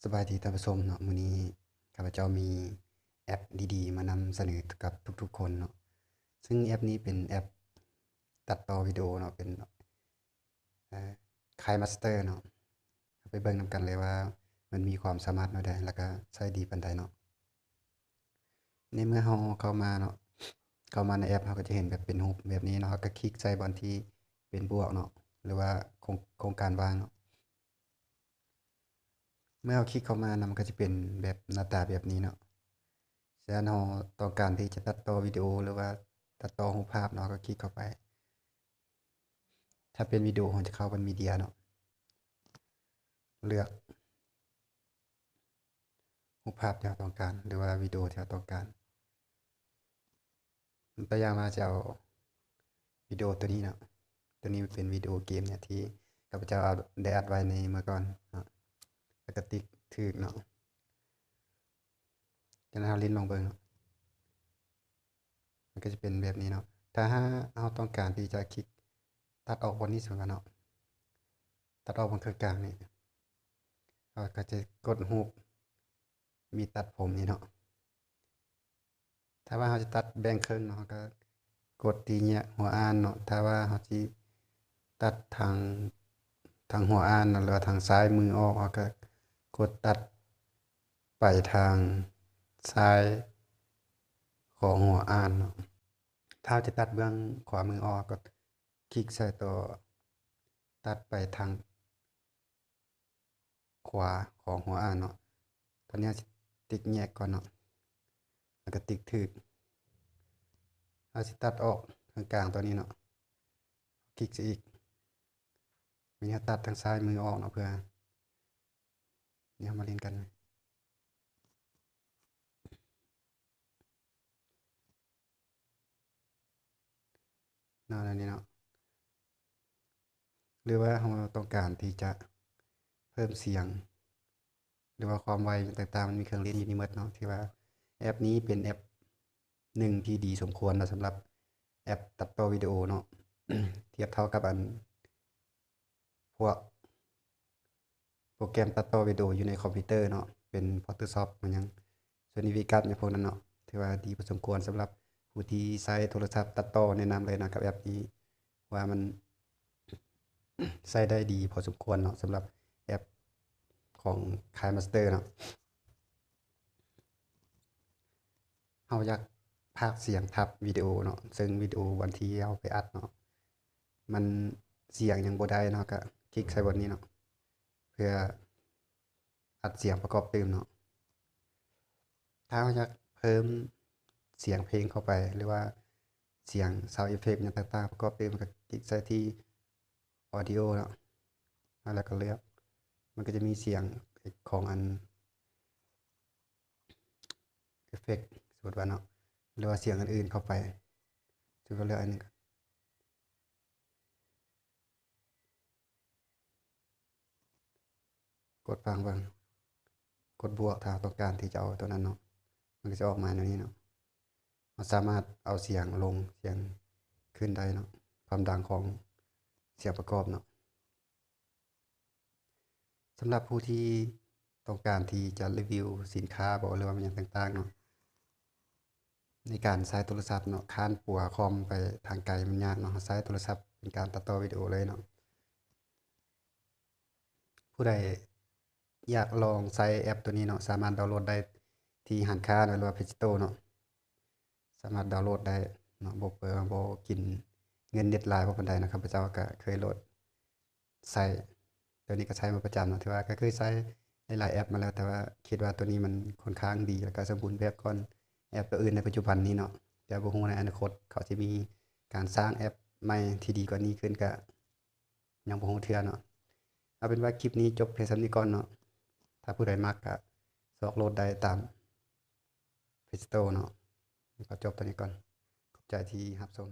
ສະບາຍດີທ່ານຜູ້ຊົມເນາະ, ມື້ນີ້ຂ້າພະເຈົ້າມີແອັບດີໆມານຳສະເໜີກັບທຸກໆຄົນເນາະ. ເຊິ່ງແອັບນີ້ເປັນແອັບຕັດຕໍ່ວິດີໂອເນາະ, ເປັນ ເອີ KineMaster ເນາະ. ເຮົາໄປເບິ່ງນຳກັນເລີຍວ່າມັນມີຄວາມສາມາດແນວໃດ ແລ້ວກະໃຊ້ດີປານໃດເນາະ. ໃນເມື່ອເຮົາເຂົ້າມາເນາະ, ເຂົ້າມາໃນແອັບ ເຮົາກໍຈະເຫັນແບບເປັນຮູບແບບນີ້ເນາະ, ເຮົາກໍຄລິກໃສ່ບ່ອນທີ່ເປັນບວກເນາະ ຫຼືວ່າໂຄງ ໂຄງການວ່າງເນາະ. ເມື່ອເຮົາຄລິກເຂົ້າມານຳ ມັນກໍຈະເປັນແບບໜ້າຕາແບບນີ້ເນາະ. ສະນັ້ນເຮົາຕ້ອງການທີ່ຈະຕັດຕໍ່ວິດີໂອ ຫຼືວ່າຕັດຕໍ່ຮູບພາບເນາະ, ເຮົາກໍຄລິກເຂົ້າໄປ. ຖ້າເປັນວິດີໂອ ເຮົາຈະເຂົ້າເປັນມີເດຍເນາະ, ເລືອກຮູບພາບທີ່ເຮົາຕ້ອງການ ຫຼືວ່າວິດີໂອທີ່ເຮົາຕ້ອງການ. ຕົວຢ່າງວ່າຈະເອົາວິດີໂອຕົວນີ້ເນາະ, ຕົວນີ້ມັນເປັນວິດີໂອເກມເນຍ ທີ່ຂ້າພະເຈົ້າເອົາ ໄດ້ອັດໄວ້ໃນເມື່ອກ່ອນເນາະ, ແລ້ວກໍຕິກຖືກເນາະ. ຈາກນັ້ນເຮົາຫຼິ້ນລອງເບິ່ງເນາະ, ມັນກໍຈະເປັນແບບນີ້ເນາະ. ຖ້າຫາກເຮົາຕ້ອງການທີ່ຈະຄລິກຕັດອອກບ່ອນນີ້ ສົມມຸດວ່າເນາະ, ຕັດອອກບ່ອນເຄິ່ງກາງນີ້, ເຮົາກໍຈະກົດຮູບມີດຕັດຜົມນີ້ເນາະ. ຖ້າວ່າເຮົາຈະຕັດແບ່ງເຄິ່ງເນາະ, ເຮົາກໍກົດທີ່ແຍກຫົວອ່ານເນາະ. ຖ້າວ່າເຮົາຊິຕັດທາງ ທາງຫົວອ່ານເນາະ ຫຼືວ່າທາງຊ້າຍມືອອກ, ເຮົາກໍກົດຕັດໄປທາງຊ້າຍຂອງຫົວອ່ານເນາະ. ຖ້າເຮົາຈະຕັດເບື້ອງຂວາມືອອກ, ເຮົາກໍຄລິກໃສ່ໂຕຕັດໄປທາງ ຂວາຂອງຫົວອ່ານເນາະ. ຕອນນີ້ເຮົາຊິຕິກແຍກກ່ອນເນາະ, ແລ້ວກໍຕິກຖືກ. ເຮົາຊິຕັດອອກທາງກາງຕົວນີ້ເນາະ, ຄລິກໃສ່ອີກ. ມື້ນີ້ເຮົາຕັດທາງຊ້າຍມືອອກເນາະ, ເພື່ອ ນີ້ເຮົາມາຫຼິ້ນກັນ. ເນາະ ແນວນີ້ເນາະ. ຫຼືວ່າເຮົາຕ້ອງການທີ່ຈະເພີ່ມສຽງ ຫຼືວ່າຄວາມໄວຕ່າງໆ, ມັນມີເຄື່ອງຫຼິ້ນຢູ່ນີ້ໝົດເນາະ. ຖືວ່າແອັບນີ້ເປັນແອັບໜຶ່ງທີ່ດີສົມຄວນເນາະ, ສຳລັບແອັບຕັດຕໍ່ວິດີໂອເນາະ, ທຽບເທົ່າກັບອັນ ພວກໂປຣແກຣມຕັດຕໍ່ວິດີໂອຢູ່ໃນຄອມພິວເຕີເນາະ, ເປັນ Photoshop ມັນຫຍັງ Sony Vegas ຫຍັງພວກນັ້ນເນາະ, ຖືວ່າດີພໍສົມຄວນສຳລັບຜູ້ທີ່ໃຊ້ໂທລະສັບຕັດຕໍ່. ແນະນຳເລີຍເນາະ ກັບແອັບນີ້ ວ່າມັນໃຊ້ໄດ້ດີພໍສົມຄວນເນາະ, ສຳລັບແອັບຂອງ KineMaster ເນາະ. ເຮົາຢາກພາກສຽງທັບວິດີໂອເນາະ, ເຊິ່ງວິດີໂອວັນທີ່ເຮົາໄປອັດເນາະ ມັນສຽງຍັງບໍ່ໄດ້ເນາະ, ກະຄລິກໃສ່ບ່ອນນີ້ເນາະ ເພື່ອອັດສຽງປະກອບຕື່ມເນາະ. ຖ້າເຮົາຢາກເພີ່ມສຽງເພງເຂົ້າໄປ ຫຼືວ່າສຽງ sound effect ຫຍັງຕ່າງໆປະກອບຕື່ມ, ກະຄລິກໃສ່ທີ່ Audio ເນາະ, ແລ້ວກໍເລືອກ, ມັນກໍຈະມີສຽງຂອງອັນ effect ສົມມຸດວ່າເນາະ, ຫຼືວ່າສຽງອື່ນໆເຂົ້າໄປ. ສົມມຸດວ່າເລືອກອັນນີ້ ກົດຟັງເບິ່ງ, ກົດບວກ ຖ້າເຮົາຕ້ອງການທີ່ຈະເອົາຕົວນັ້ນເນາະ, ມັນກໍຈະອອກມາແນວນີ້ເນາະ. ເຮົາສາມາດເອົາສຽງລົງສຽງຂຶ້ນໄດ້ເນາະ, ຄວາມດັງຂອງສຽງປະກອບເນາະ. ສຳລັບຜູ້ທີ່ຕ້ອງການທີ່ຈະຣີວິວສິນຄ້າບໍ ຫຼືວ່າຫຍັງຕ່າງໆເນາະ, ໃນການໃຊ້ໂທລະສັບເນາະ, ຄ້ານປົວຄອມໄປທາງໄກມັນຍາກເນາະ, ເຮົາໃຊ້ໂທລະສັບເປັນການຕັດຕໍ່ວິດີໂອເລີຍເນາະ. ຜູ້ໃດຢາກລອງໃຊ້ແອັບໂຕນີ້ເນາະ, ສາມາດດາວໂຫຼດໄດ້ທີ່ຮ້ານຄ້າເນາະ ຫຼືວ່າ Play Store ເນາະ, ສາມາດດາວໂຫຼດໄດ້ເນາະ. ບໍ່ ບໍ່ກິນເງິນເນັດຫຼາຍພໍປານໃດເນາະ, ຂ້າພະເຈົ້າກະເຄີຍໂຫຼດໃຊ້, ໂຕນີ້ກະໃຊ້ມາປະຈຳເນາະ, ຖືວ່າກະເຄີຍໃຊ້ຫຼາຍໆແອັບມາແລ້ວ, ແຕ່ວ່າຄິດວ່າໂຕນີ້ມັນຄ່ອນຂ້າງດີ ແລ້ວກະສົມບູນແບບກ່ອນແອັບໂຕອື່ນໃນປັດຈຸບັນນີ້ເນາະ. ແຕ່ບໍ່ຮູ້ໃນອະນາຄົດເຂົາຊິມີການສ້າງແອັບໃໝ່ທີ່ດີກວ່ານີ້ຂຶ້ນ ກະ ຍັງບໍ່ຮູ້ເທື່ອເນາະ. ເອົາເປັນວ່າຄລິບນີ້ຈົບພຽງສ່ຳນີ້ກ່ອນເນາະ. ຖ້າຜູ້ໃດມັກກະຊອກໂຫຼດໄດ້ຕາມ Play Store ເນາະ. ກໍຈົບເທົ່ານີ້ກ່ອນ. ຂອບໃຈທີ່ຮັບຊົມ.